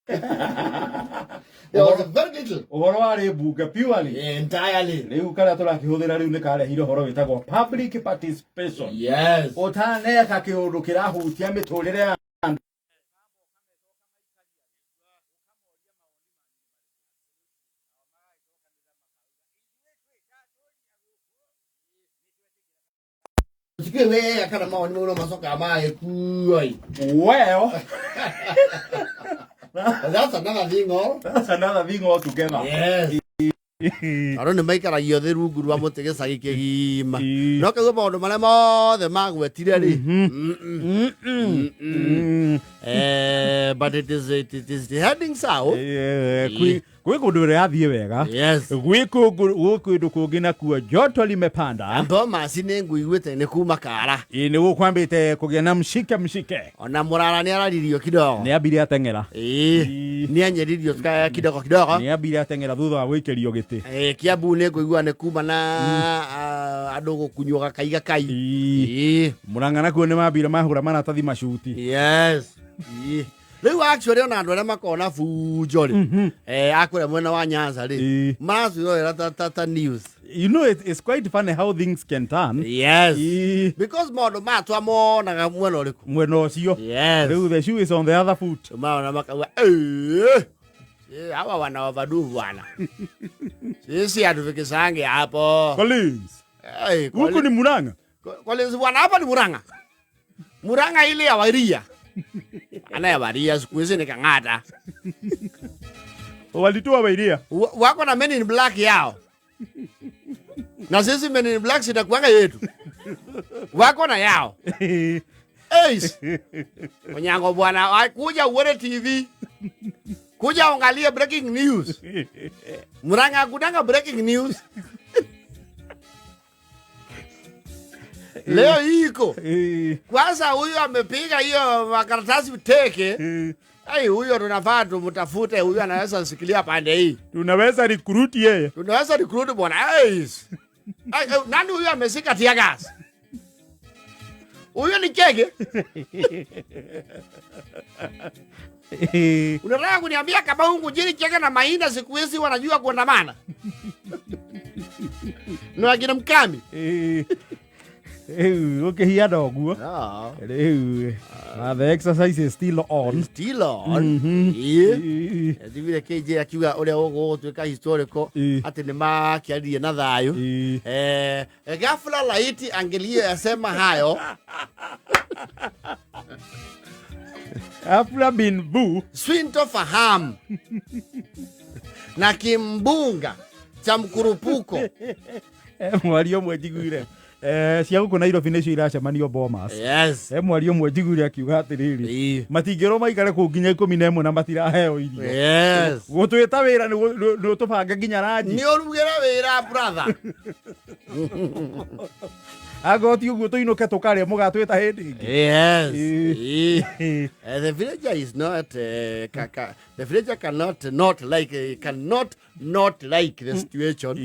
There was very little. Ũhoro warĩ mbunge purely. Entirely. Rĩu karĩa tũrakĩhũthĩra rĩu nĩ karehire ũhoro wĩtagwo public participation. Yes. Ũtaneka kĩũndũ kĩrahutia mĩtũrĩre ya andũ. Tikĩ wega kana mawoni mau no macokaga magĩkuo. Well, That's another thing, oh. that's another thing altogether. Yes. Andũ nĩ maikaragio thĩ rungu rwa mũtĩ gĩcagi kĩgima. No kaigua maũndũ marĩa mothe magwetire rĩ. But it is heading south. Kwĩ kũndũ ĩrathiĩ wega. Yes. Gwĩ kũndũ kũngĩ nakuo joto limepanda. Thomas nĩ nguiguĩte nĩ kuma kara. Ĩ, nĩ gũkwambĩte kũgĩa na mshike mshike. Ona mũrara nĩ araririo kidogo. Nĩ ambire ateng'era. Ĩĩ. Nĩ anyeririo kidogo kidogo. Nĩ ambire ateng'era thutha wa gũikĩrio gĩtĩ. Kiambu nĩ ngũigua nĩ kuma na andũ gũkunywo gakaiga kai. Ĩ. Ĩĩ. Mũrang'a nakuo nĩ mambire mahũra maratathi macuti. Yes. Ĩĩ. Rĩu actually ona andũ arĩa makoragwo na bunjo rĩ, akũrĩa mwena wa Nyanza rĩ, Ĩĩ. maracirorera ta news. You know it's quite funny how things can turn. Yes. Ĩĩ. Because maũndũ maya twamonaga mwena ũrĩkũ? Mwena ũcio. Yes. Rĩu the shoe is on the other foot. Maona makauga "Eh, eh, hawa wana overdo bwana. Sisi hatufikisange hapo." Collins. Eh, Huku ni Murang'a. Collins bwana, hapa ni Murang'a. Murang'a ile ya Waria. Ana ya Waria siku hizi ni Kang'ata. Walitoa Wairia. Wako na Men in Black yao. Na sisi Men in Black sitakuanga yetu. Wako na yao. Eis. Onyango bwana, kuja uone TV. Kuja uangalie breaking news. Murang'a kunanga breaking news. Leo iko. Kwanza huyu amepiga hiyo makaratasi teke. Ai, huyo tunafaa tumtafute, huyu anaweza sikilia pande hii. Tunaweza recruit yeye. Tunaweza recruit bwana. Ai. Ai, nani huyu ameshika tear gas? Huyo ni Chege. Unataka kuniambia kama huyu Ngunjiri Chege na Maina siku hizi wanajua kuandamana? Na akina Mkami. Rĩu ũkĩhiana ũguo. Rĩu the exercise is still on. Still on. Ĩĩ. Njiguire KJ akiuga ũrĩa ũgũgũtuĩka historical atĩ nĩ makĩaririe na thayũ. Ghafla laiti angelie yasema hayo. Ghafla bin bu. Sintofahamu na kimbunga cha mkurupuko. Mwario ũmwe njiguire cia gũkũ Nairobi nĩcio iracemanio Bomas. Yes. Mwario ũmwe njiguire akiuga atĩrĩrĩ, matingĩrwo maikare kũu nginya 11 na matiraheo irio. Yes. Gũtwĩta wĩra nĩ ũtũbange nginya ranji. Nĩ ũrugĩre wĩra brother. Angorwo ti ũguo tũinũke tũkarĩa mũgatwĩta hĩndĩ ĩngĩ. Yes. The villager is not the villager cannot not like cannot not like the situation.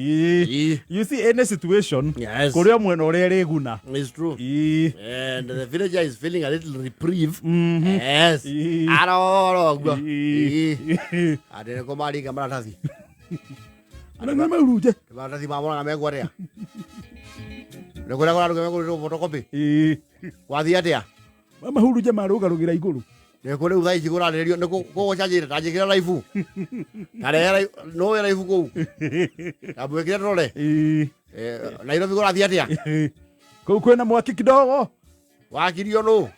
You see any situation Yes. kũrĩ o mwena ũrĩa ĩrĩguna. It's true. And the villager is feeling a little reprieve. Yes. Aroro guo. Atĩ nĩkũ maringa maratathi. Arĩa nĩ maurunje. Maratathi ma Murang'a mekwo atĩa? Nĩ kũrĩa kũrarugwo mekũrutwo photocopy. Gwathiĩ atĩa? Mahurunje marũgarũgĩra igũrũ. Nĩ kũ rĩu thaa ici kũrarĩrĩrio nĩ kũgũcanjĩra ta njĩkĩra raibu. Ta rehe nũĩ raibu kũu. Ta mwĩkĩre tũrore. Nairobi kũrathiĩ atĩa? Kũu kwĩna mwaki kidogo. Wakirio nũ?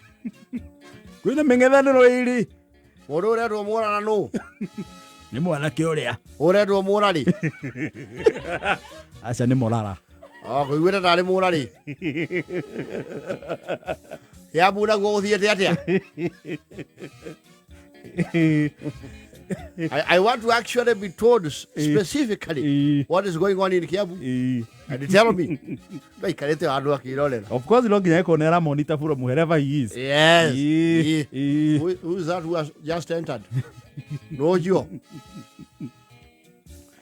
Kwĩna mĩng'ethanĩro ĩrĩ. Mũndũ ũrendwo mũrara nũ? Nĩ mwanake ũrĩa. Ũrendwo mũrarĩ? Aca nĩ mũrara. Oh, kũiguĩte tarĩ mũrarĩ. Kiambu naguo gũthiĩte atĩa? I want to actually be told specifically what is going on in Kiambu. And tell me. Ndaikarĩte handũ akĩrorera. Of course no nginya ĩkorwo nĩ aramonitor from wherever he is. Yes. Who is that who has just entered? Nũcio.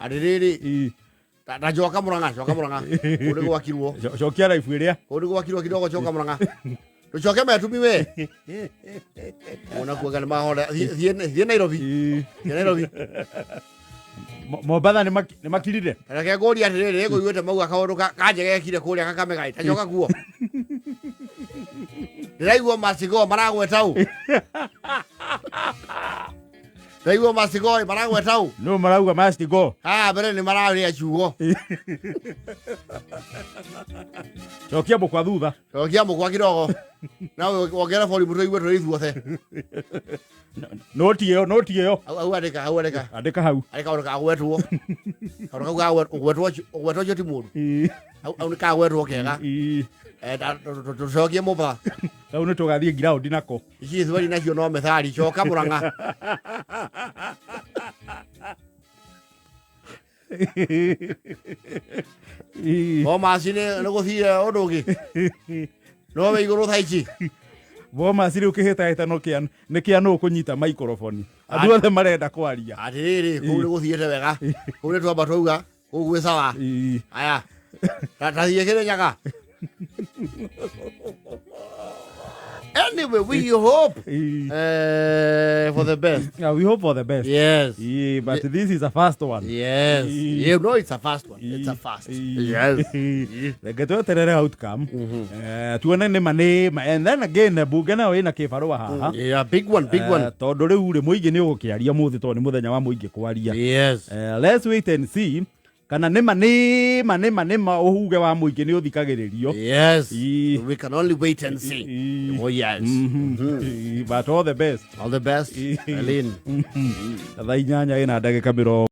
Atĩrĩrĩ. Ta coka Murang'a, coka Murang'a. Kũu nĩ gwakirwo. Cokia raibu ĩrĩa. Kũu nĩ gwakirwo kidogo, coka Murang'a. Tucoke metumi we. Ona kuaga nĩ mahora. Thiĩ Nairobi. Thiĩ Nairobi. Mombatha nĩ makirire. Reke ngũrie atĩrĩrĩ, ngũiguĩte mauga kaũndũ kanjegekire kũrĩa Kakamega ta coka kuo. Ndĩraigua macigo maragweta ũ. Ndĩraigua macigo maragweta ũ. No marauga must go. Haha mbere nĩ mararĩa ciugo. Cokia mũkwa thutha. Cokia mũkwa kidogo. Na wongere volume tũigue tũrĩ ithuothe. Noti ĩyo, noti ĩyo. Hau andĩka, hau andĩka. Andĩka hau. Arĩ kaũndũ kagwetwo. Kaũndũ kau kagwetwo ũgwetwo ũcio ti mũũru. Hau nĩ kagwetwo kega. Tũcokie mũba. Kau nĩ tũgathiĩ ground nako. Ici ithweri nacio no methari coka Mũrang'a. Bomas nĩ gũthire ũndũ ũngĩ. No wĩ igũrũ thaa ici. Bomas rĩu kĩhĩtahĩtano kĩa nĩ kĩa nũ kũnyita microphone. Andũ othe marenda kwaria. Atĩrĩrĩ, kũu nĩ gũthiĩte wega. Kũu nĩ twamba twauga kũu gwĩ sawa. Aya. Ta thiĩ Kĩrĩnyaga. Anyway, we hope for the best. Yeah, we hope for the best. Yes. Yeah, but this is a first one. Yes. Yeah, no, it's a fast one. It's a fast. Yes. Reke tweterere outcome. Tuone nĩ ma nĩ ma. And then again, bunge nayo ĩna kĩbarũa haha. Yeah, big one, big one. Tondũ rĩu rĩ mũingĩ nĩ ũgũkĩaria mũthĩ tondũ nĩ mũthenya wa mũingĩ kwaria. Yes. Let's wait and see kana nĩ ma nĩ ma nĩ ma nĩ ma ũhuge wa mũingĩ nĩ ũthikagĩrĩrio. Yes. Ii. We can only wait and see. Oh yes. But all the best. All the best. Ii. Eileen. Thaa 8 ĩna ndagĩka mĩrongo